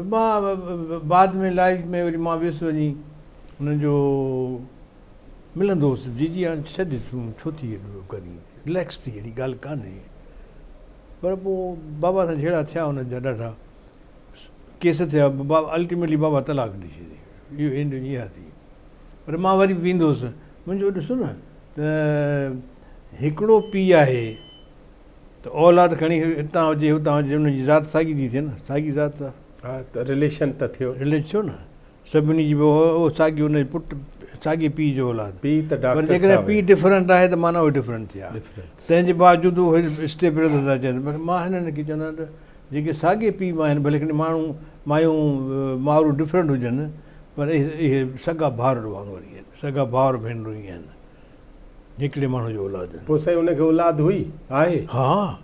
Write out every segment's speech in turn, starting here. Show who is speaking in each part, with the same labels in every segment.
Speaker 1: مان بعد ۾ لائيف ۾ وري مان ويس وڃي انهن جو ملندو هوس جيجي هاڻ ڇڏ تون ڇو ٿي ايڏو ڪرين رليڪس ٿي اهڙي ڳالهه ڪانهي پر پوء بابا سان جهيڙا ٿيا انهن جا ڏاڍا ڪيس ٿيا الٽيميٽلي بابا طلاق ڏئي ڇڏي اهو اينڊ اها ٿي پر مان وري به ويندو هوس منهنجو ڏسو نه ته هڪڙو پيء آهي ته اولاد کڻي هتان هجي هتان هجي ان جي ذات ساڳي ٿي ٿئي نه ساڳي ذات آ.
Speaker 2: ها ته رليشن ته ٿيو.
Speaker 1: رليٽ ٿيو نه سڀني جي به اهو ساڳي ان جي پٽ ساڳي پيء جو اولاد.
Speaker 2: پيء ته
Speaker 1: ڊاڪٽر صاحب. پر جيڪڏهن پيء ڊفرنٽ آهي ته معنيٰ اهي ڊفرنٽ ٿيا. تنهن جي باوجود اهي اسٽيپ برادر ٿا چون پر مان هنن کي چوندو آهيان ته جيڪي ساڳي پيء مان آهن ڀلي کڻي ماڻهو مايون مائرون ڊفرنٽ هجن پر اهي سڳا ڀائر وانگر ئي آهن سڳا ڀائر ڀينرون ئي آهن. هڪڙي ماڻهو جو اولاد.
Speaker 2: پوء سائين ان کي اولاد هئي؟ آهي؟
Speaker 1: ها،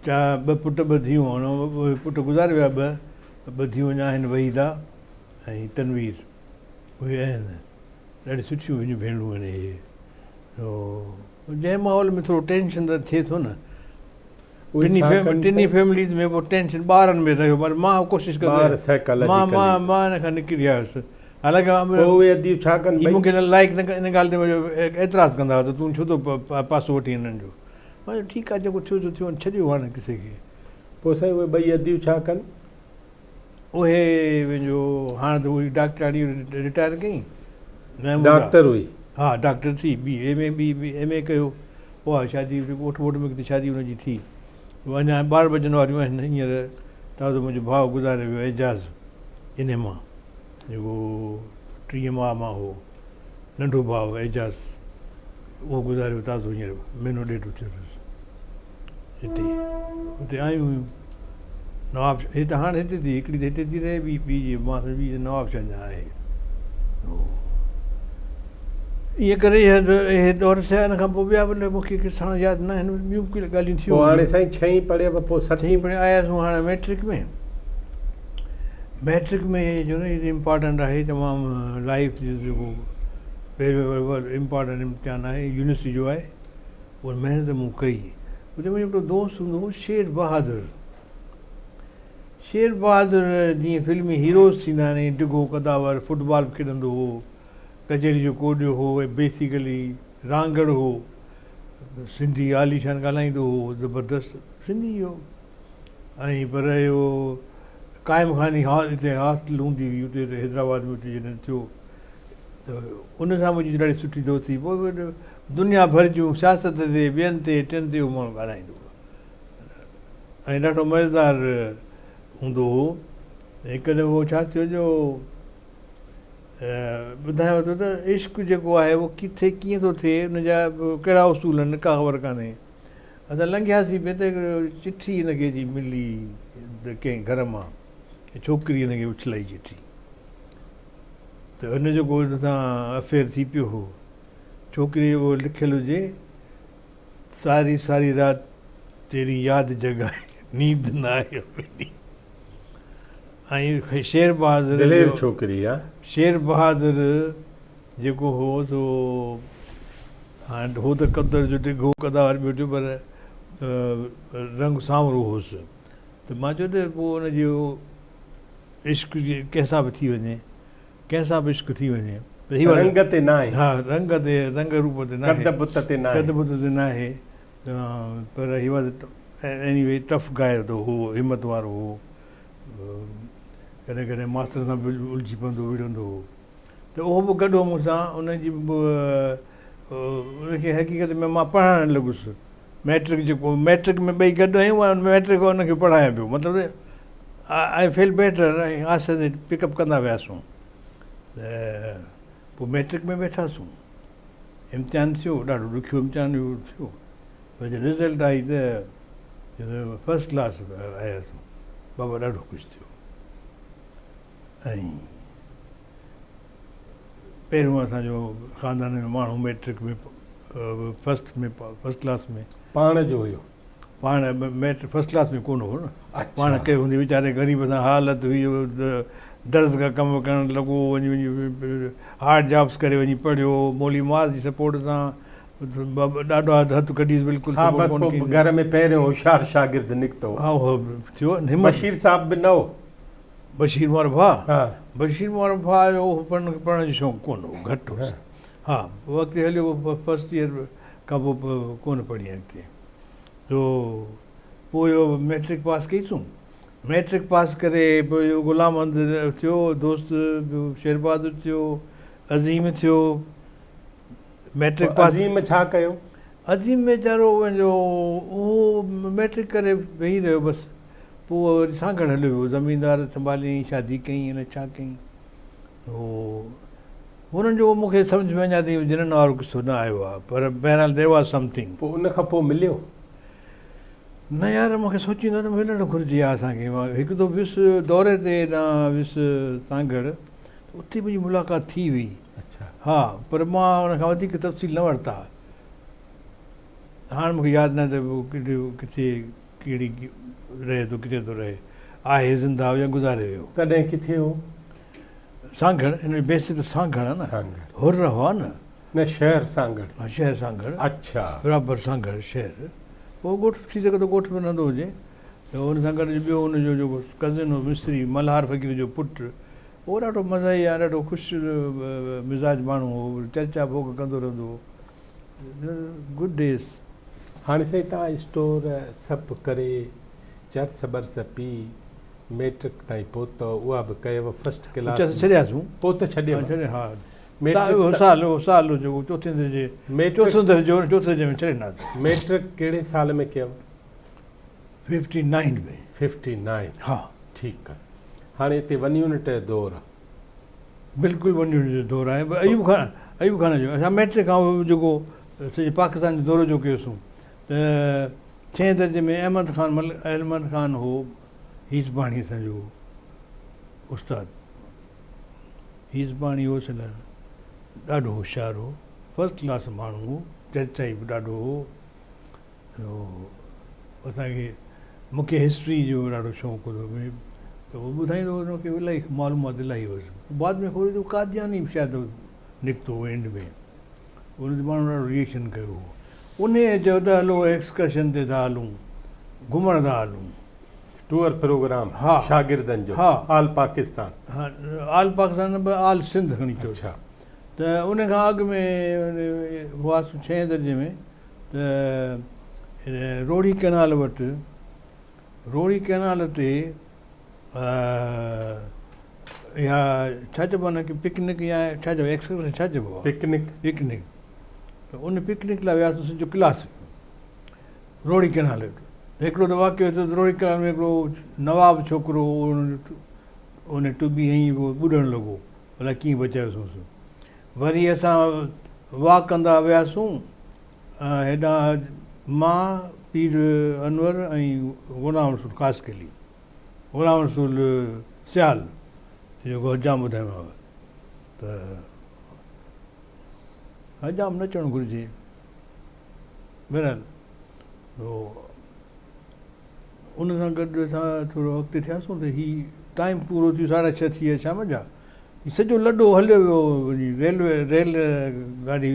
Speaker 1: چا ٻه پٽ ٻه ڌيئون هئن. اهي پٽ گذاري ويا ٻه، ٻه ڌيئون اڃا آهن وحيده ۽ تنوير. اهي آهن. ڏاڍيون سٺيون منهنجون ڀينرون آهن اهي. جنهن ماحول ۾ ٿورو ٽينشن ته ٿئي ٿو نه. ٽنهي فيمليز ۾ پوء ٽينشن ٻارن ۾ رهيو پر مان ڪوشش ڪندو مان مان مان ان کان نڪري آيس حالانڪه
Speaker 2: پوء اهي اديب ڇا ڪن
Speaker 1: هي مونکي لائق نه ان ڳالهه تي منهنجو اعتراض ڪندا هئا ته تون ڇو ٿو پاسو وٺين هنن جو مان چيو ٺيڪ آهي جيڪو ٿيو سو ٿيو ڇڏيو هاڻي قصي کي
Speaker 2: پوء سائين اهي ٻئي اديب ڇا ڪن
Speaker 1: اهي منهنجو هاڻ ته اهي ڊاڪٽراڻي رٽائر ڪئي
Speaker 2: ڊاڪٽر هئي
Speaker 1: ها ڊاڪٽر ٿي ٻي ايم اي ٻي ايم اي ڪيو اها شادي ڳوٺ ووٺ ۾ ڪٿي شادي ان جي ٿي اڃا ٻار ٻچن واريون آهن هينئر تازو منهنجو ڀاء گذاري ويو اعجاز انهي مان جيڪو ٽين ماء مان هو ننڍو ڀاء اعجاز اهو گذاري ويو تازو هينئر مهينو ڏيڍ ٿيو اٿس هتي هتي آيون هيون نواب هي ته هاڻ هتي ٿي هڪڙي ته هتي ٿي رهي ٻي ٻي جي مان ٻي نواب شاهه جا آهي ائين ڪري اهي دور ٿيا ان کان پوء ٻيا به مون کي قصا هاڻي ياد نه آهن ٻيون به ڳالهيون ٿيون
Speaker 2: پوء هاڻي سائين ڇهين پڙهي به پوء
Speaker 1: ستين پڙهي آياسون هاڻي ميٽرڪ ۾ ميٽرڪ ۾ جو نه امپارٽنٽ آهي تمام لائف جو جيڪو پهريون امپارٽنٽ امتحان آهي يونيورسٽي جو آهي اها محنت مون ڪئي. اتي منهنجو هڪڙو دوست هوندو هو شير بهادر. شير بهادر جيئن فلمي هيروز ٿيندا آهن ائين ڊگهو قداور فٽبال به کيڏندو هو، ڪچهري جو ڪوڏيو هو ۽ بيسيڪلي رانگڙ هو. سنڌي عاليشان ڳالهائيندو هو زبردست سنڌي هو ۽ پر اهو قائم خاني هتي هاسٽل هوندي هئي اتي حيدرآباد ۾ اتي جڏهن ٿيو ته ان سان منهنجي ڏاڍي سٺي دوستي پوء دنيا ڀر جون سياست تي ٻين تي ٽين تي اهو ماڻهو ڳالهائيندو هو ۽ ڏاڍو مزيدار هوندو هو هڪ دفعو ڇا ٿيو جو ٻڌايو ٿو ته عشق جيڪو آهي اهو ڪٿي ڪيئن ٿو ٿئي ان جا ڪهڙا اصول آهن ڪا خبر ڪانهي اسان لنگهياسين پئي ته چٺي هن کي اچي ملي ڪنهن گهر مان ڇوڪري هن کي اڇلائي چٺي ته هن جو ڪو هن سان افيئر ٿي پيو هو. ڇوڪري جو لکيل هجي، ساري ساري رات تيري ياد جگائي نيند نه آئي ميري. ۽ شير بهادر
Speaker 2: دلير ڇوڪري ها.
Speaker 1: شير بهادر جيڪو هو سو هاڻ هو ته قدر جو ڊگهو قداور ٻيو پر رنگ سانورو هوس ته مان چيو ته پوء ان جو عشق جي ڪنهن سان به ٿي وڃي ڪنهن سان به عشق ٿي وڃي
Speaker 2: ته هي رنگ تي ناهي.
Speaker 1: ها رنگ تي رنگ روپ تي ناهي.
Speaker 2: قد بت تي ناهي.
Speaker 1: قد بت تي ناهي پر he was anyway tough guy ته هو همت وارو هو ڪڏهن ڪڏهن ماستر سان به الجهي پوندو وڙهندو هو ته اهو به گڏ هو مون سان ان جي به ان کي حقيقت ۾ مان پڙهائڻ لڳس ميٽرڪ جيڪو ميٽرڪ ۾ ٻئي گڏ آهيون ميٽرڪ ان کي پڙهايان پيو مطلب آء فيل بيٽر ۽ آهستي آهستي پڪ اپ ڪندا وياسون ته پوء ميٽرڪ ۾ ويٺاسون امتحان ٿيو ڏاڍو ڏکيو امتحان ٿيو پر جڏهن رزلٽ آئي ته فرسٽ ڪلاس آياسون بابا ڏاڍو خوش ٿيو ۽ پهريون اسان جو خاندان ۾ ماڻهو ميٽرڪ ۾ فرسٽ ۾ فرسٽ ڪلاس ۾
Speaker 2: پاڻ جو هيو
Speaker 1: پاڻ ميٽرڪ فرسٽ ڪلاس ۾ ڪونه هو نه پاڻ ڪئي هوندي ويچاري غريب سان حالت هئي درس کا ڪم ڪرڻ لڳو وڃي وڃي هارڊ جابس ڪري وڃي پڙهيو مولوي معاذ جي سپورٽ سان ڏاڍو هٿ ڪڍيس بلڪل
Speaker 2: ها بس پوء گهر ۾ پهريون هوشيار شاگرد نڪتو
Speaker 1: ها هو ٿيو
Speaker 2: بشير صاحب به نه هو.
Speaker 1: بشير مربا؟ بشير مربا جو پڙهڻ جو شوق ڪونه هو، گهٽ هوس. ها پوء اڳتي هليو فرسٽ ايئر کان پوء ڪونه پڙهي اڳتي. تو پوء اهو مئٽرڪ پاس ڪئيسون. مئٽرڪ پاس ڪري پوء اهو غلام محمد ٿيو دوست، ٻيو شير بهادر ٿيو، عظيم ٿيو. مئٽرڪ پاس
Speaker 2: عظيم ڇا ڪيو؟
Speaker 1: عظيم ويچارو پنهنجو اهو مئٽرڪ ڪري ويهي رهيو بس. پوء وري سانگهڙ هليو ويو، زميندار سنڀاليائين، شادي ڪيائين الائي ڇا ڪيائين. هو هنن جو مون کي سمجهه ۾ اڃا تائين جنن وارو قصو نه آيو آهي، پر بهرحال دير واز سمٿنگ.
Speaker 2: پوء ان کان پوء مليو؟
Speaker 1: نه يار مون کي سوچيندو ته ملڻ گهرجي ها اسان کي. مان هڪ دفعو ويس دوري تي هيڏانهن ويس سانگهڙ ته اتي منهنجي ملاقات ٿي هئي. ها پر مان ان کان وڌيڪ تفصيل نه ورتا. هاڻ مون کي ياد ناهي ته ڪٿي ڪهڙي رهي ٿو ڪٿي ٿو رهي، آهي زنده يا گذاري ويو.
Speaker 2: تڏهن ڪٿي هو؟
Speaker 1: سانگهڙ، هن جو بيسڪ ته سانگهڙ آهي نه.
Speaker 2: سانگهڙ.
Speaker 1: حر هئا نه.
Speaker 2: نه شهر سانگهڙ.
Speaker 1: ها شهر سانگهڙ.
Speaker 2: اڇا.
Speaker 1: برابر سانگهڙ شهر. پوء ڳوٺ ٿي سگهي ٿو ڳوٺ ۾ رهندو هجي. ته ان سان گڏ ٻيو ان جو جيڪو ڪزن هو مصري ملهار فقير جو پٽ اهو ڏاڍو مزاحيه ۽ ڏاڍو خوش مزاج ماڻهو هو، چرچا ڀوڳ ڪندو رهندو هو. Good days.
Speaker 2: هاڻي سائين توهان اسٽور سڀ ڪري چرس برس پي ميٽرڪ تائين پهتؤ اها به ڪيو فرسٽ ڪلاس
Speaker 1: چرس ڇڏياسون.
Speaker 2: پوء ته ڇڏيو.
Speaker 1: ها ڇڏي ها سال اهو سال جيڪو چوٿين درجي چوٿون درجو چوٿين درجي ۾ ڇڏي ڏناسون.
Speaker 2: ميٽرڪ ڪهڙي سال ۾ ڪيو؟
Speaker 1: Fifty nine ۾.
Speaker 2: ففٽي نائن
Speaker 1: ها.
Speaker 2: ٺيڪ آ. هاڻي هتي ون يونٽ جو دور آ.
Speaker 1: بلڪل ون يونٽ جو دور آهي. ايوب خان ايوب خان جو اسان ميٽرڪ کان پوء جيڪو سڄي پاڪستان جو دورو جو ڪيوسون ته ڇهين درجي ۾ احمد خان ملڪ احمد خان هو هيسباڻي اسان جو استاد هيسباڻي هو سل ڏاڍو هوشيار هو فرسٽ ڪلاس ماڻهو هو چرچائي به ڏاڍو هو. اسان کي مون کي هسٽري جو ڏاڍو شوق هوندو هو ته هو ٻڌائيندو هو مون کي الاهي معلومات الاهي هئس بعد ۾ خبر پئي قادياني به شايد نڪتو هو اينڊ ۾ ان تي ماڻهن ڏاڍو ريئيڪشن ڪيو هو ان چيو ته هلو ايڪسڪرشن تي ٿا هلون گهمڻ ٿا هلون
Speaker 2: ٽوئر پروگرام
Speaker 1: ها
Speaker 2: شاگردن جو
Speaker 1: ها
Speaker 2: آل پاڪستان
Speaker 1: ها آل پاڪستان نه پر آل سنڌ کڻي چئو ته ان کان اڳ ۾ هئاسون ڇهين درجي ۾ ته روهڙي ڪئنال وٽ روهڙي ڪئنال تي اها ڇا چئبو آهي ان کي پڪنڪ يا ڇا چئبو ايڪسڪرشن ڇا چئبو آهي
Speaker 2: پڪنڪ
Speaker 1: پڪنڪ ته ان پڪنڪ لاء وياسين سڄو ڪلاس روهڙي ڪئنال وٽ هڪڙو ته واقعو ٿيو ته روهڙي ڪئنال ۾ هڪڙو نواب ڇوڪرو ان ٽٻي هنئي ٻڏڻ لڳو الائي ڪيئن بچايوسونس وري اسان واڪ ڪندا وياسون هيڏانهن مان، پير انور ۽ غلام رسول خاصخيلي، غلام رسول سيال جيڪو حجام ٻڌايومانو ته حجام نه چوڻ گهرجي بهرحال ان سان گڏ اسان ٿورو اڳتي ٿياسون ته هي ٽائيم پورو ٿيو ساڍا ڇهه ٿي ويا شام جا هي سڄو لڏو هليو ويو وڃي ريلوي ريل گاڏي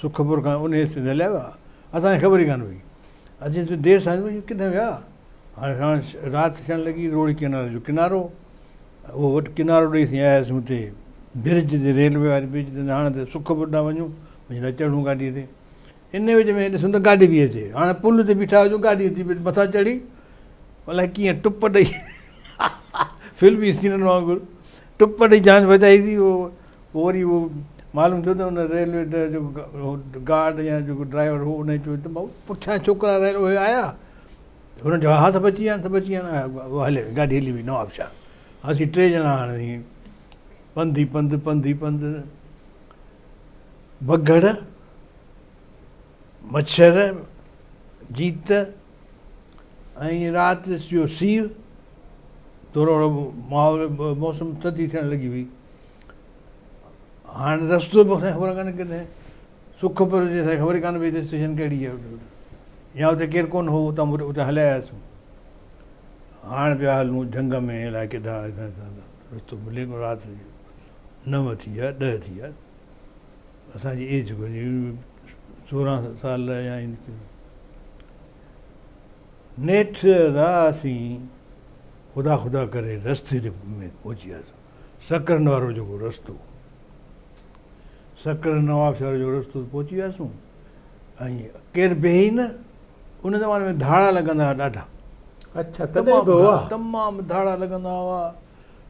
Speaker 1: سکپور کان ان حصي تي هليا ويا اسان کي خبر ئي ڪانه هئي اسين ته دير سان ڪٿي ويا هاڻي هاڻي رات ٿيڻ لڳي روهڙي ڪينال جو ڪنارو اهو وٽ ڪنارو ڏئي اسين آياسين اتي برج تي ريلوي واري برج تي هاڻي ته سکپور ڏانهن وڃون وڃي ٿا چڙهون گاڏيء تي ان وچ ۾ ڏسون ته گاڏي پئي اچي. هاڻي پل تي بيٺا هجون گاڏي اچي پئي مٿان چڙهي الائي ڪيئن ٽپ ڏئي فلمي سينن وانگر ٽپ ڏئي جان بچائي سي پوء وري اهو معلوم ٿيو ته ان ريلوي جو گارڊ يا جيڪو ڊرائيور هو ان چيو ته ڀائو پٺيان ڇوڪرا رهيل اهي آيا هنن چيو ها سڀ اچي ويا آهن سڀ اچي ويا آهن هلي وئي گاڏي هلي وئي نواب شاهه اسين ٽي ڄڻا هاڻي پنڌ ئي پنڌ پنڌ ئي پنڌ بگهڙ، مڇر، جيت ۽ رات جو سيء ٿورو ماحول موسم ٿڌي ٿيڻ لڳي هئي. هاڻي رستو به اسان کي خبر ڪانه ڪڏهن سکپور جي اسان کي خبر ئي ڪانه پئي ته اسٽيشن ڪهڙي آهي يا اتي ڪير ڪونه هو اتان اتان هليا آياسون هاڻ پيا هلون جهنگ ۾ الائي ڪيڏانهن رستو ملي ڪونه رات جو نو ٿي ويا ڏهه ٿي ويا اسان جي ايج گهڻي 16 سال يا نيٺ رهاسين. خدا خدا ڪري رستي تي ۾ پهچي وياسون. سڪرنڊ وارو جيڪو رستو سڪرنڊ نوابشاهه وارو جيڪو رستو پهچي وياسون ۽ ڪير بيهي ئي نه. ان زماني ۾ ڌاڙا لڳندا هئا ڏاڍا.
Speaker 2: اڇا تڏهن به هئا؟
Speaker 1: تمام ڌاڙا لڳندا هئا.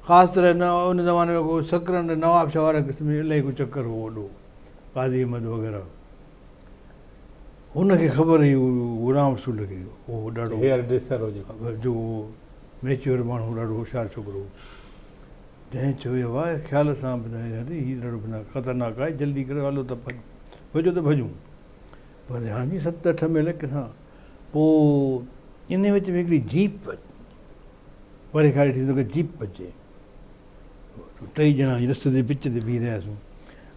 Speaker 1: خاص طرح ان زماني ۾ ڪو سڪرنڊ نوابشاهه واري قسم جو الائي ڪو چڪر هو وڏو قاضي احمد وغيره. هن کي خبر هئي غلام رسول کي اهو ڏاڍو
Speaker 2: هيئر ڊريسر هو جيڪو
Speaker 1: جو ميچوئر ماڻهو ڏاڍو هوشيار ڇوڪرو هو. تنهن چيو اي واهه خيال سان هي ڏاڍو خطرناڪ آهي جلدي ڪريو هلو ته ڀڄو ته ڀڄون. پر هاڻي ست اٺ ميل ڪٿان پوء انهي وچ ۾ هڪڙي جيپ پري کان ڏٺي ته جيپ اچي ٽئي ڄڻا رستي تي وچ تي بيهي رهياسون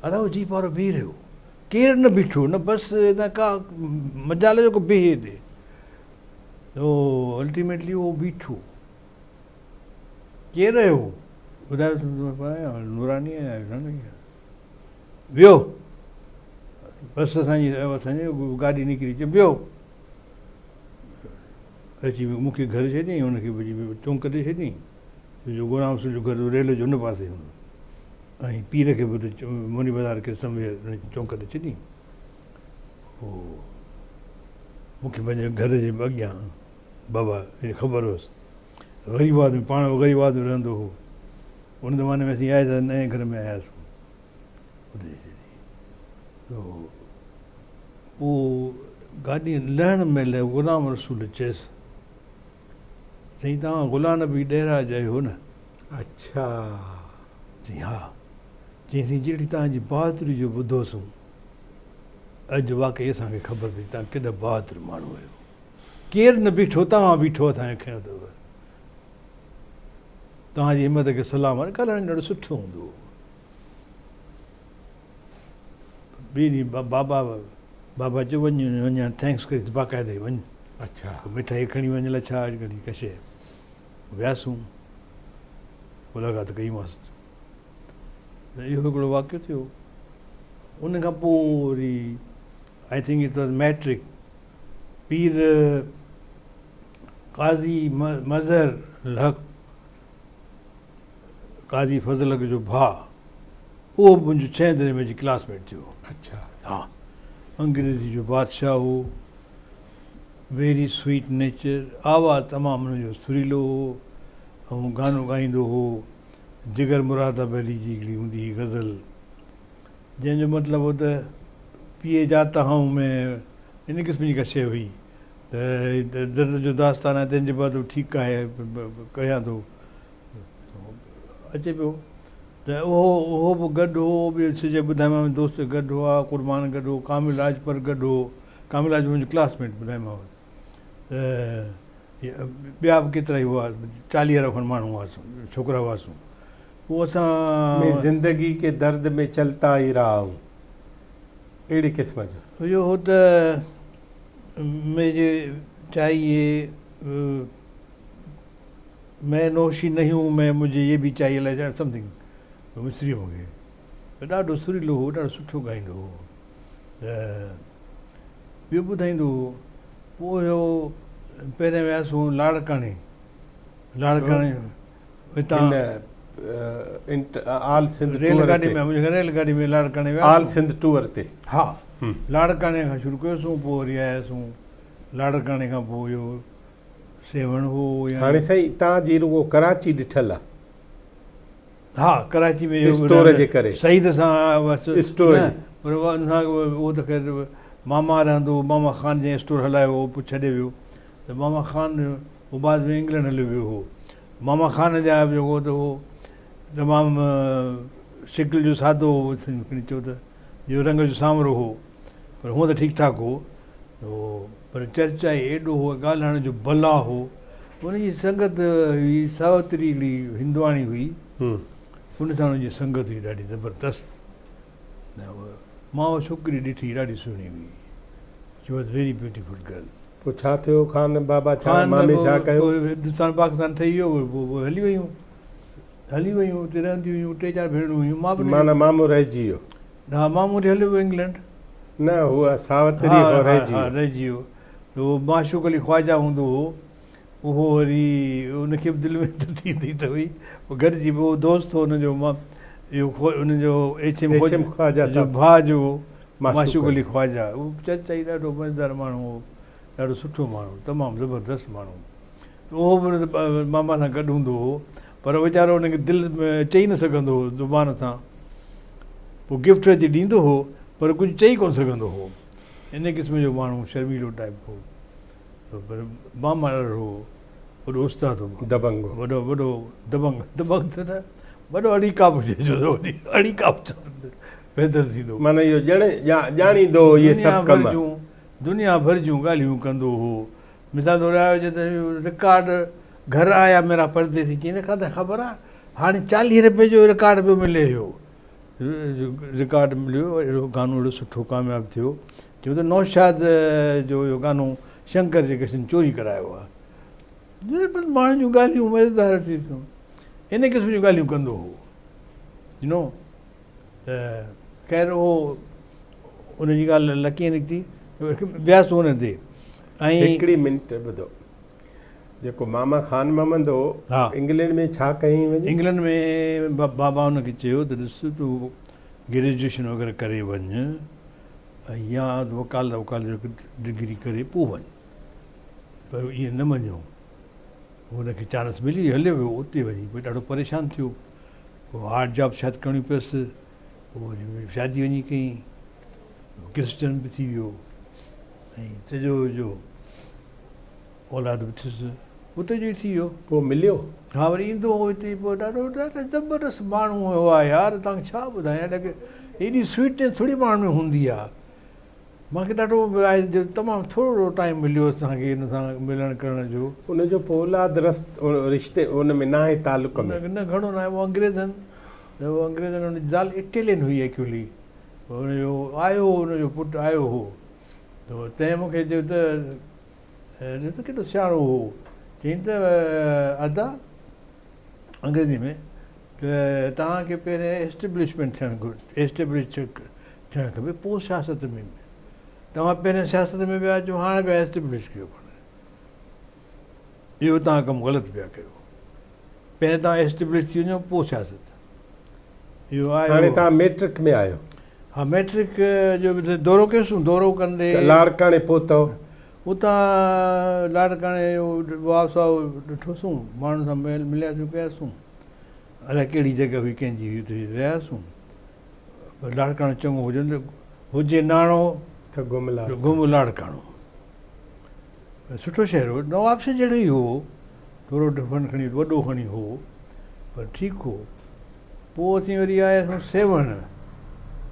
Speaker 1: ادا اهو جيپ وارو بيهي رهيو ڪير نه بيٺو نه بس نه ڪا مجال جو ڪو بيهي هتي تو الٽيميٽلي اهو بيٺو ڪير رهيو ٻڌايو نوراني آهيان ويو بس اسان جي اسان جي گاڏي نڪري چي ويو اچي مون کي گهر ڇڏيائين هن کي به چونڪ تي ڇڏيائين جو غلام رسول جو گهر ريل جو هن پاسي هوندو ۽ پير کي به مني بازار کي سموير چونڪ تي ڇڏيائين پوء مون کي پنهنجي گهر جي اڳيان بابا خبر هيس غريب آدمي پاڻ به غريب آدمي رهندو هو ان زماني ۾ اسين آياسين نئين گهر ۾ آياسون اتي تو پوء گاڏي لهڻ مهل غلام رسول چيس سائين توهان غلام نبي ڏهراج آهيو نه؟
Speaker 2: اڇا.
Speaker 1: چيائين ها. چيائين سائين جهڙي توهان جي بهادري جو ٻڌوسون اڄ واقعي اسان کي خبر پئي توهان ڪيڏا بهادر ماڻهو آهيو. ڪير نه بيٺو توهان بيٺو اسان کي کنيو اٿو. توهان جي همت کي سلام آهي. ڳالهائڻ ڏاڍو سٺو هوندو هو. ٻئي ڏينهن بابا بابا چيو وڃ وڃ thanks ڪري باقاعده وڃ.
Speaker 2: اڇا.
Speaker 1: مٺائي کڻي وڃ الائي ڇا کڻي ڪا شيء. وياسون ملاقات ڪئي مانس. اهو هڪڙو واقعو ٿيو. ان کان پوء وري I think it was matric Pir Qazi Mazhar ul Haq Qazi Fazal Haq جو ڀاء اهو به منهنجو ڇهين درجي ۾ اچي ڪلاس ميٽ ٿيو.
Speaker 2: اڇا.
Speaker 1: ها انگريزي جو بادشاهه هو، ويري سويٽ نيچر، آواز تمام هن جو سريلو هو ۽ گانو ڳائيندو هو. جگر مراد آبادي جي هڪڙي هوندي هئي غزل جنهن جو مطلب هو ته پيئي جاتا هون مين ان قسم جي ڪا شيء هئي ته درد جو داستان آهي تنهن جي بعد ٺيڪ آهي ڪيان ٿو اچي پيو ته اهو اهو به گڏ هو به سڄي ٻڌايومانو دوست گڏ هئا قربان گڏ هو ڪامل راڄپر گڏ هو ڪامل راڄپر منهنجو ڪلاس ميٽ ٻڌايومانو ته ٻيا به ڪيترا ئي هئا چاليهه کن ماڻهو هئاسون ڇوڪرا هئاسون پوء اسان
Speaker 2: مين زندگي ڪي درد ۾ چلتا ئي رها هون اهڙي قسم جو.
Speaker 1: اهو هو ته مجهي چاهيي مين نوشي نهين هون مين مجهي يي ڀي چاهيي الائي ڇا سمٿنگ وسري ويو مونکي پر ڏاڍو سريلو هو ڏاڍو سٺو ڳائيندو هو ته ٻيو ٻڌائيندو هو پوء اهو پهرين وياسون لاڙڪاڻي لاڙڪاڻي
Speaker 2: هتان آل سنڌ
Speaker 1: ريل گاڏي ۾ ريل گاڏي ۾ لاڙڪاڻي ويا
Speaker 2: آل سنڌ ٽوئر تي
Speaker 1: ها لاڙڪاڻي کان شروع ڪيوسون پوء وري آياسون لاڙڪاڻي کان پوء اهو سيوهڻ هو
Speaker 2: يا هاڻي سائين تان جي رڳو ڪراچي ڏٺل آ
Speaker 1: ها ڪراچي ۾
Speaker 2: اسٽور جي ڪري
Speaker 1: سعيد سان بس
Speaker 2: اسٽور
Speaker 1: پر ان سان اهو ته خير ماما رهندو هو ماما خان جنهن اسٽور هلايو هو پوء ڇڏي ويو ته ماما خان هو بعد ۾ انگلنڊ هليو ويو هو ماما خان جا جيڪو ته هو تمام شڪل جو سادو هو کڻي چئو ته جو رنگ جو سانورو هو پر هونء ته ٺيڪ ٺاڪ هو پر چرچائي ايڏو هو ڳالهائڻ جو بلا هو ان جي سنگت هئي ساوتري هڪڙي هندواڻي هئي ان سان ان جي سنگت هئي ڏاڍي زبردست مان اها ڇوڪري ڏٺي ڏاڍي سهڻي هئي she was very beautiful girl.
Speaker 2: پوء ڇا ٿيو خان بابا ڇا مامي ڇا ڪيو؟
Speaker 1: پوء هندستان پاڪستان ٺهي ويو پوء هلي ويون هلي ويون اتي رهنديون هيون ٽي چار ڀيڻون هيون مان به
Speaker 2: معنيٰ مامو رهجي ويو.
Speaker 1: ها مامو وري هليو ويو انگلينڊ.
Speaker 2: نه هو ساوتري هو رهجي ويو.
Speaker 1: ها رهجي ويو ته هو معشوق علي خواجه هوندو هو اهو وري ان کي به دل ۾ ته ٿيندي ته هئي. پوء گڏجي پوء اهو دوست هو ان جو اهو ان جو ايڇ ايم
Speaker 2: خواجه
Speaker 1: جو ڀاء جو معشوق علي خواجه، اهو چچ ئي ڏاڍو مزيدار ماڻهو هو، ڏاڍو سٺو ماڻهو، تمام زبردست ماڻهو. اهو به ماما سان گڏ هوندو هو، پر ويچارو ان کي دل ۾ چئي نه سگهندو هو زبان سان. پوء گفٽ اچي ڏيندو هو، پر ڪجهه چئي ڪونه سگهندو هو. ان قسم جو ماڻهو شرميلو ٽائپ هو. پر ماما ڏاڍو وڏو استاد هو.
Speaker 2: دبنگ هو.
Speaker 1: وڏو وڏو دبنگ، دبنگ ته نه، وڏو اڙي ڪاپ چئجو ته وڏي اڙي ڪاپ بهتر ٿيندو.
Speaker 2: معنيٰ اهو ڄڻ ڄاڻيندو هو اهي سڀ ڪم.
Speaker 1: دنيا ڀر جون ڳالهيون ڪندو هو. مثال طور آيو چي ته رڪارڊ گهر آيا ميرا پرديسي، چيائين ته کان خبر آ هاڻي 40 رپئي جو رڪارڊ پيو ملي. اهو رڪارڊ مليو، اهڙو گانو اهڙو سٺو ڪامياب ٿيو. چيو ته نوشاد جو اهو گانو شنڪر جي ڪشن چوري ڪرايو آ. ماڻهن جون ڳالهيون مزيدار ٿي ٿيون. ان قسم جون ڳالهيون ڪندو هو. يو نو ته خير اهو ان جي ڳالهه لڪي نڪتي، وياسون ان تي.
Speaker 2: ۽ هڪڙي منٽ ٻڌو، جيڪو ماما خان محمد هو انگلينڊ ۾ ڇا ڪيائين وڃي؟
Speaker 1: انگلينڊ ۾ بابا ان کي چيو ته ڏس تون گريجوئيشن وغيره ڪري وڃ يا وڪالت وڪالت جو ڊگري ڪري پوء وڃ، پر ائين نه مڃيو. هن کي چانس ملي هليو ويو. اتي وڃي پوء ڏاڍو پريشان ٿيو. پوء هارڊ جاب شايد ڪرڻي پيس. پوء وري شادي وڃي ڪيائين، ڪرسچن به ٿي ويو ۽ سڄو جو اولاد به ٿيس اتي جو ئي ٿي ويو.
Speaker 2: پوء مليو؟
Speaker 1: ها وري ايندو هو هتي. پوء ڏاڍو ڏاڍو زبردست ماڻهو هيو آ يار، توهان کي ڇا ٻڌايان، ايڏي سوئيٽنيس ٿوري ماڻهن ۾ هوندي آ. مان کي ڏاڍو تمام ٿورو ٽائيم مليو اسان کي ان سان ملڻ ڪرڻ جو.
Speaker 2: ان جو پوء اولاد رشتي ان ۾ ناهي تعلق ۾؟
Speaker 1: نه گهڻو ناهي. اهو انگريزن اهو انگريزن ان جي زال اٽيلين هئي ايڪچولي. ان جو آيو هو، ان جو پٽ آيو هو ته تنهن مون کي چيو ته ڏس ڪيڏو سياڻو هو. چيائين ته ادا انگريزي ۾ ته توهان کي پهرين ايسٽيبلشمينٽ ٿيڻ گهرجي، ايسٽيبلش ٿيڻ کپي پوء سياست ۾. توهان پهرين سياست ۾ پيا اچو، هاڻي پيا ايسٽيبلش ڪيو پاڻ. اهو توهان ڪم غلط پيا ڪيو. پهرين توهان ايسٽيبلش ٿي وڃو پوء سياست. اهو آهي.
Speaker 2: هاڻي توهان ميٽرڪ ۾ آهيو؟
Speaker 1: ها ميٽرڪ جو به دورو ڪيوسون. دورو ڪندي
Speaker 2: لاڙڪاڻي پهتو؟
Speaker 1: اتان لاڙڪاڻي جو واء ساء ڏٺوسون، ماڻهن سان ملياسون ڪياسون، الائي ڪهڙي جڳهه هئي ڪنهن جي هئي، اتي رهياسون. پر لاڙڪاڻو چڱو هجي ته هجي ناڻو
Speaker 2: ته گم لاڙڪاڻو.
Speaker 1: گم لاڙڪاڻو سٺو شهر هو، نوابشاهه جهڙو ئي هو، ٿورو ڊفرنٽ کڻي وڏو کڻي هو پر ٺيڪ هو. پوء اسين وري آياسون سيوهڻ.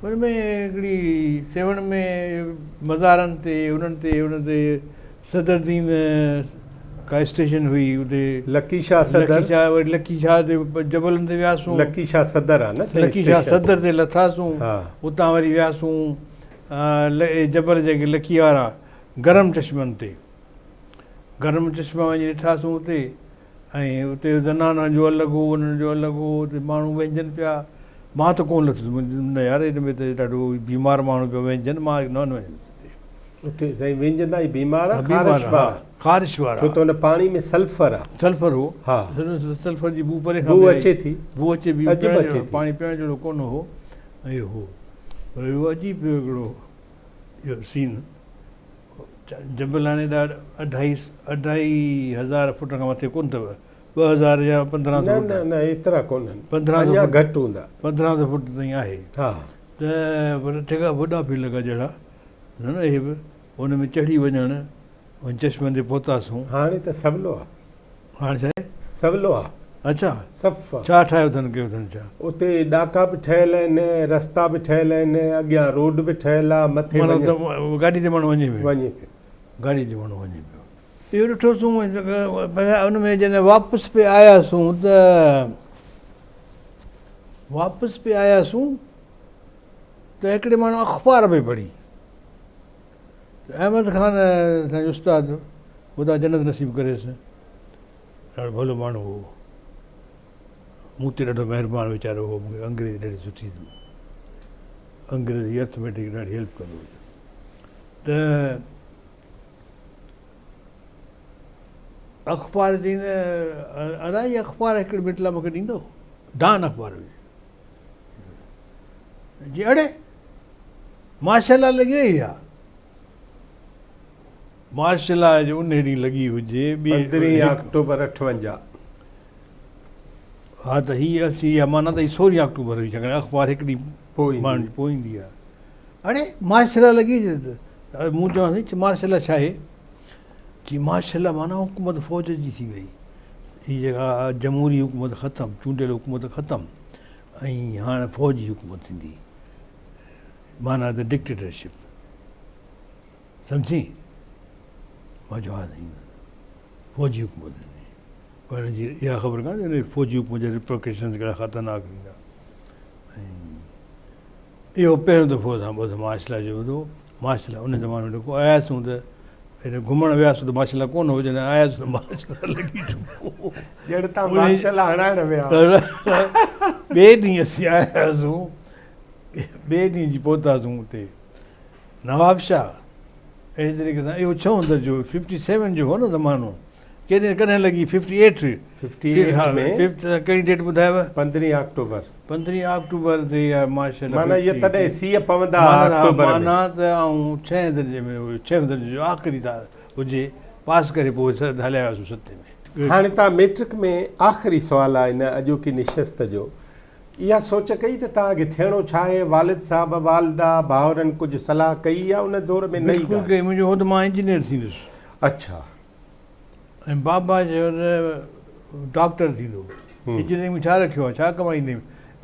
Speaker 1: ان ۾ هڪڙي سيوهڻ ۾ مزارن تي انهن تي ان تي صدر الدين ڪا اسٽيشن هئي اتي.
Speaker 2: لڪي شاهه صدر.
Speaker 1: لڪي شاهه وري لڪي شاهه تي جبلن تي وياسون.
Speaker 2: لڪي شاهه صدر آ نه
Speaker 1: سائين لڪي شاهه صدر تي لٿاسون. اتان وري وياسون جبل جيڪي لڪي وارا گرم چشمن تي. گرم چشما وڃي ڏٺاسون اتي. ۽ اتي زنانن جو الڳ هو، انهن جو الڳ هو، اتي ماڻهو وهنجن پيا. مان ته ڪونه لٿس، نه يار هن ۾ ته ڏاڍو بيمار ماڻهو پيا وهنجن، مان نه وهنجندس اتي.
Speaker 2: اتي سائين وهنجندا ئي بيمار آ، خارش وارا.
Speaker 1: خارش وارا.
Speaker 2: ڇو ته ان پاڻي ۾ سلفر آ.
Speaker 1: سلفر هو.
Speaker 2: ها.
Speaker 1: سلفر جي بوء پري کان
Speaker 2: بوء اچي ٿي.
Speaker 1: بوء اچي پئي.
Speaker 2: اڄ به اچي ٿي.
Speaker 1: پاڻي پيئڻ جهڙو ڪونه هو. اهو هو. پر اهو عجيب هڪڙو اهو سين. جبل هاڻي اڍائي اڍائي هزار فوٽ کان مٿي ڪونه اٿو، 2000 يا 1500
Speaker 2: فوٽ. نه نه ايترا ڪونهن، 1500 اڃا گهٽ هوندا،
Speaker 1: 1500 فوٽ تائين آهي.
Speaker 2: ها
Speaker 1: ته پر ٺيڪ آهي، وڏا پئي لڳا جهڙا نه نه اهي به ان ۾ چڙهي وڃڻ وڃي چشمن تي پهتاسون.
Speaker 2: هاڻي ته سولو آهي.
Speaker 1: هاڻي ڇا آهي؟
Speaker 2: سولو آهي.
Speaker 1: اڇا
Speaker 2: صفا.
Speaker 1: ڇا ٺاهيو اٿن ڪيو اٿن ڇا؟
Speaker 2: اتي ڏاڪا به ٺهيل آهن، رستا به ٺهيل آهن، اڳيان روڊ به ٺهيل آهي، مٿي
Speaker 1: معنيٰ ته گاڏي تي ماڻهو وڃي پيو.
Speaker 2: وڃي پيو.
Speaker 1: گاڏي تي ماڻهو وڃي پيو. اهو ڏٺوسون ان ۾ جڏهن واپس پئي آياسون ته واپس پئي آياسون ته هڪڙي ماڻهو اخبار پئي پڙهي ته احمد خان اسان جو استاد خدا جنت نصيب ڪريس ڏاڍو ڀلو ماڻهو هو، مون تي ڏاڍو مهربان ويچارو هو، مون کي انگريزي ڏاڍي سٺي ٿي، انگريزي ارٿميٽڪ ڏاڍي هيلپ ڪندو هو ته اخبار چئي نه ادا هي اخبار هڪڙي منٽ لاء مونکي ڏيندو؟ ڊان اخبار هئي. جي اڙي مارشل لا لڳي وئي آ. مارشل لا جو ان ڏينهن لڳي هجي
Speaker 2: ٻي 15 آڪٽوبر 58.
Speaker 1: ها ته هي اسي يا معنيٰ ته هي 16 آڪٽوبر هئي ڇاڪاڻ اخبار هڪ ڏينهن پوء ايندي آ. اڙي مارشل لا لڳي وئي مون چيو سائين مارشل لا ڇا آهي؟ چي مارشل لا معنيٰ حڪومت فوج جي ٿي وئي هي جيڪا جمهوري حڪومت ختم چونڊيل حڪومت ختم ۽ هاڻ فوج جي حڪومت ٿيندي معنيٰ ته ڊڪٽيٽرشپ سمجهين مان چيو ها سائين فوجي حڪومت ٿيندي پر هن جي اها خبر ڪانه ته فوجي حڪومت جا ريپرڪشنز ڪهڙا خطرناڪ ٿيندا ۽ اهو پهريون دفعو اسان ٻڌو مارشل لا جو ٻڌو مارشل لا ان زماني ۾ جيڪو آياسون ته هيڏي گهمڻ وياسون ته مارشل لا ڪونه هو جڏهن آياسون ته مارشل لا لڳي چڪو
Speaker 2: ڄڻ تان مارشل لا هڻائڻ ويا
Speaker 1: ٻئي ڏينهن اسين آياسون ٻئي ڏينهن جي پهتاسون اتي نواب شاهه اهڙي طريقي سان اهو ڇهون درجو ففٽي سيون جو هو نه زمانو ڪڏهن ڪڏهن لڳي ففٽي ايٽ
Speaker 2: 58 ۾
Speaker 1: ڪهڙي ڊيٽ ٻڌايو؟
Speaker 2: 15 آڪٽوبر.
Speaker 1: 15 آڪٽوبر تي اها مارشل لا
Speaker 2: معنيٰ اهي تڏهن سيء پوندا ها آڪٽوبر ۾.
Speaker 1: معنيٰ ته آئون ڇهين درجي ۾ هيس، ڇهين درجي جو آخري هجي پاس ڪري پوء هليا وياسون ستين ۾.
Speaker 2: هاڻي توهان ميٽرڪ ۾ آخري سوال آهي هن اڄوڪي نشست جو اها سوچ ڪئي ته توهان کي ٿيڻو ڇا آهي؟ والد صاحب، والده، ڀائرن ڪجهه صلاح ڪئي يا ان دور ۾ نه ئي
Speaker 1: بلڪل ڪئي، منهنجو هو ته مان انجنيئر ٿيندس.
Speaker 2: اڇا.
Speaker 1: ۽ بابا چيو ته ڊاڪٽر ٿيندو. انجنيئرنگ ۾ ڇا رکيو آهي، ڇا ڪمائيندين؟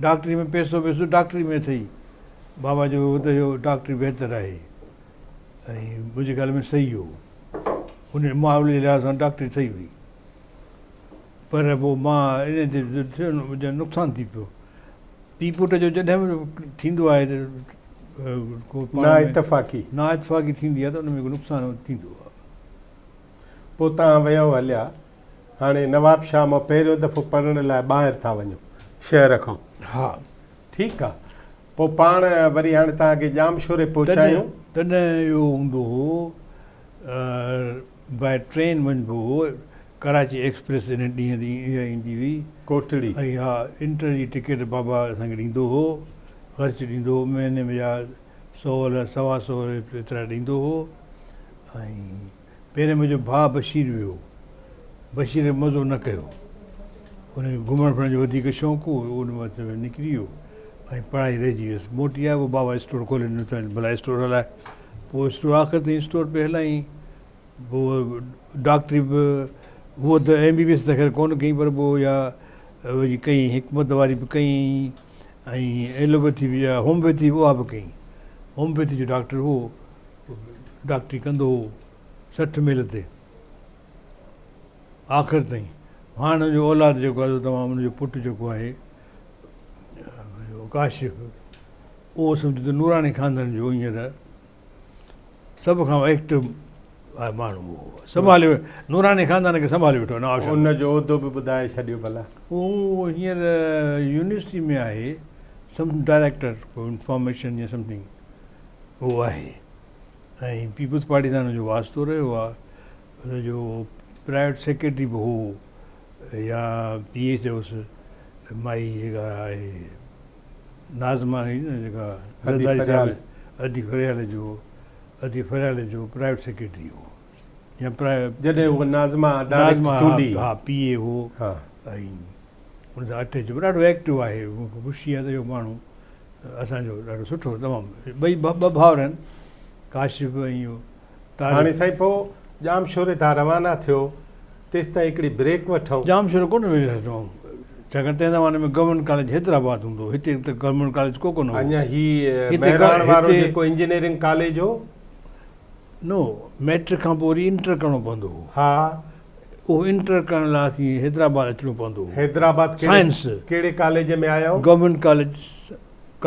Speaker 1: ڊاڪٽري ۾ پئسو ويسو ڊاڪٽري ۾ اٿئي. بابا چيو هو ته اهو ڊاڪٽري بهتر آهي ۽ منهنجي خيال ۾ صحيح هو. ان ماحول جي لحاظ سان ڊاڪٽري صحيح هئي. پر پوء مان ان تي ٿيو منهنجو نقصان ٿي پيو. پيء پٽ جو جڏهن به ٿيندو آهي ته ڪو پاڻ
Speaker 2: نا اتفاقي.
Speaker 1: نا اتفاقي ٿيندي آهي ته ان ۾ ڪو نقصان ٿيندو آهي.
Speaker 2: پوء توهان ويو هليا. هاڻي نواب شاهه مان پهريون دفعو پڙهڻ لاء ٻاهر ٿا وڃو شهر کان.
Speaker 1: ها.
Speaker 2: ٺيڪ آ. پوء پاڻ وري هاڻي توهان کي ڄامشوري پهچايون.
Speaker 1: تڏهن اهو هوندو هو باء ٽرين وڃبو هو. ڪراچي ايڪسپريس انهن ڏينهن تي اها ايندي هئي.
Speaker 2: ڪوٽڙي.
Speaker 1: ۽ ها انٽر جي ٽڪيٽ بابا اسان کي ڏيندو هو. خرچ ڏيندو هو مهيني ۾ يا سو الائي سوا سو ايترا ڏيندو هو ۽ پهرين منهنجو ڀاء بشير ويو. بشير مزو نه ڪيو. ان کي گهمڻ ڦرڻ جو وڌيڪ شوق هو، ان مان نڪري ويو ۽ پڙهائي رهجي ويس. موٽي آيو پوء بابا اسٽور کولي ڏنو ته ڀلا اسٽور هلاء. پوء اسٽور آخر تائين اسٽور پئي هلائين. پوء ڊاڪٽري به هوء ته ايم بي بي ايس ته خير ڪونه ڪئي پر پوء اها وري ڪئي حڪمت واري به ڪئي ۽ ايلوپيٿي به يا هوميوپيٿي به اها به ڪئي. هوميوپيٿي جو ڊاڪٽر هو، ڊاڪٽري ڪندو هو 60 ميل تي آخر تائين. هاڻ ان جو اولاد جيڪو آهي سو تمام ان جو پٽ جيڪو آهي ڪاشف اهو سمجهو ته نوراني خاندان جو هينئر سڀ کان ايڪٽو ماڻهو هو. سنڀالي نوراني خاندان کي سنڀالي ويٺو نواب شاهه.
Speaker 2: ان جو عهدو به ٻڌائي ڇڏيو ڀلا.
Speaker 1: هو هينئر يونيورسٽي ۾ آهي سم ڊائريڪٽر ڪو انفارميشن يا سمٿنگ هو آهي ۽ پيپلز پارٽي سان هن جو واسطو رهيو آهي. هن جو پرائيويٽ سيڪريٽري به هو يا پي اي چئوس مائي جيڪا آهي ناظمه هئي نه جيڪا زرداري صاحب ادي فريال جو ادي فريال جو پرائيويٽ سيڪريٽري هو يا پرائيويٽ
Speaker 2: جڏهن هو ناظمه ڊائريڪٽ چونڊي
Speaker 1: ها پي اي هو ۽ ان سان اٽيچ به ڏاڍو ايڪٽو آهي مون کي خوشي آهي ته اهو ماڻهو اسان جو ڏاڍو سٺو تمام ٻئي ٻه ڀائر آهن ڪاشف ۽ اهو
Speaker 2: هاڻي سائين پوء ڄامشوري تان روانا ٿيو تيستائين هڪڙي بريڪ وٺون.
Speaker 1: ڄامشورو ڪونه ويندو هيس آئون ڇاڪاڻ تنهن زماني ۾ گورنمينٽ ڪاليج حيدرآباد هوندو هو هتي ته گورنمينٽ ڪاليج ڪو ڪونه هو.
Speaker 2: اڃا هي مهراڻ وارو جيڪو انجنيئرنگ ڪاليج هو.
Speaker 1: نو مئٽرڪ کان پوء وري انٽر ڪرڻو پوندو هو.
Speaker 2: ها.
Speaker 1: اهو انٽر ڪرڻ لاء اسين حيدرآباد اچڻو پوندو هو.
Speaker 2: حيدرآباد
Speaker 1: سائنس
Speaker 2: ڪهڙي ڪاليج ۾ آيا هو؟
Speaker 1: گورنمينٽ ڪاليج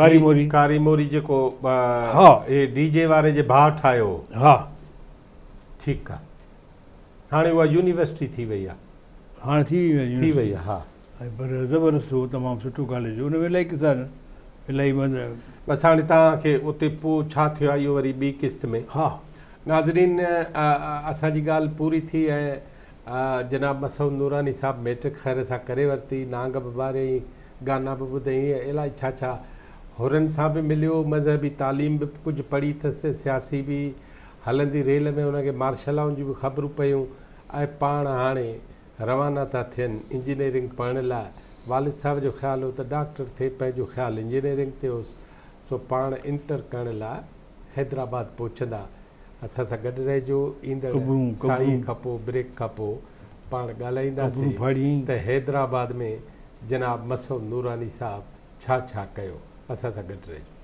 Speaker 1: ڪاري موري.
Speaker 2: ڪاري موري جيڪو ها هي ڊي جي واري جي ڀاء ٺاهيو هو.
Speaker 1: ها.
Speaker 2: ٺيڪ آ. هاڻي اها يونيورسٽي ٿي وئي آ.
Speaker 1: هاڻي ٿي وئي آ.
Speaker 2: ٿي وئي آ ها.
Speaker 1: ۽ پر زبردست هو تمام سٺو ڪاليج هو ان ۾ الائي قصا آهن الائي مطلب.
Speaker 2: بس هاڻي توهان کي اتي پوء ڇا ٿيو آ اهو وري ٻي قسط ۾.
Speaker 1: ها.
Speaker 2: ناظرين اسان جي ڳالهه پوري ٿي ۽ جناب مسعود نوراني صاحب ميٽرڪ خير سان ڪري ورتي، نانگ به ٻاريائين، گانا به ٻڌائين ۽ الائي ڇا ڇا. حرن سان به مليو، مذهبي تعليم به ڪجهه پڙهي اٿس، سياسي به. هلندي ريل ۾ هن کي مارشلائن جون به خبرون پيون ۽ پاڻ هاڻي روانا ٿا ٿين انجنيئرنگ پڙهڻ لاء. والد صاحب جو خيال هو ته ڊاڪٽر ٿئي، پنهنجو خيال انجنيئرنگ تي هوس، سو پاڻ انٽر ڪرڻ لاء حيدرآباد پهچندا. اسان سان گڏ رهجو، ايندڙ
Speaker 1: قبرون
Speaker 2: ساهي
Speaker 1: قبرون
Speaker 2: کان پوء بريڪ کان پوء پاڻ
Speaker 1: قبرون
Speaker 2: ڳالهائينداسين
Speaker 1: ڦاڙيائين.
Speaker 2: ته حيدرآباد ۾ جناب مسعود نوراني صاحب ڇا ڇا ڪيو. اسان سان گڏ رهجو.